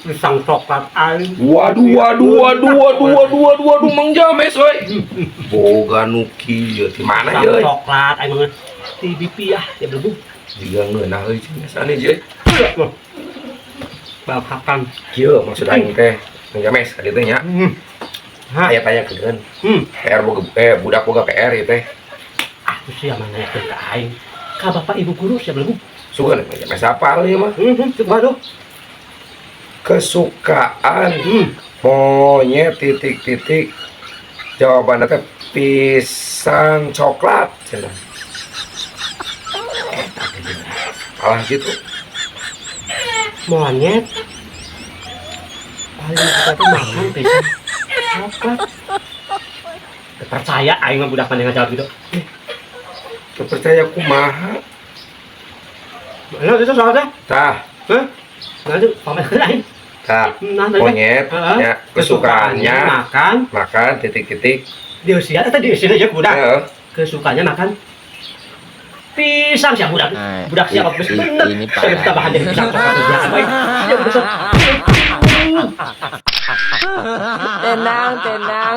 Pisang coklat aing. Waduh, waduh, waduh, waduh, waduh, waduh, waduh, Mang James euy. Boga nu kieu di mana Pisang euy? Coklat aing mah di pipi ah, ya belum. Jiga ngeunah euy cenah jeung. Bakakan. Kieu maksud aing teh, Mang James ka dieu teh nya. Hah. Aya tanyakeun. PR boga budak boga PR ieu teh. Ah, tuh sia mana ya ka aing. Ka bapak ibu guru sia belum. Sugan Mang James apal ieu mah. Waduh. Kesukaan monyet titik titik, jawabannya teh pisang coklat cenah. Eta teh jelas. Salah gitu. Monyet paling suka tuh makan pisang coklat. Teu percaya aing mah budak mana ngajawab gitu. Teu percaya kumaha? Mana itu soalnya? Tah. Hah? Nah, itu pamer aing. Tah. Nah, tadi. Monyet Heeh. ya, kesukaannya makan makan titik titik. Di usia atau di usia aja budak. Heeh. Kesukaannya makan pisang siapa budak? Nah, Budak siapa? Bener. Ini Saya parah. Tambahan dari pisang coklat biasa baik. Ya udah. Tenang, tenang.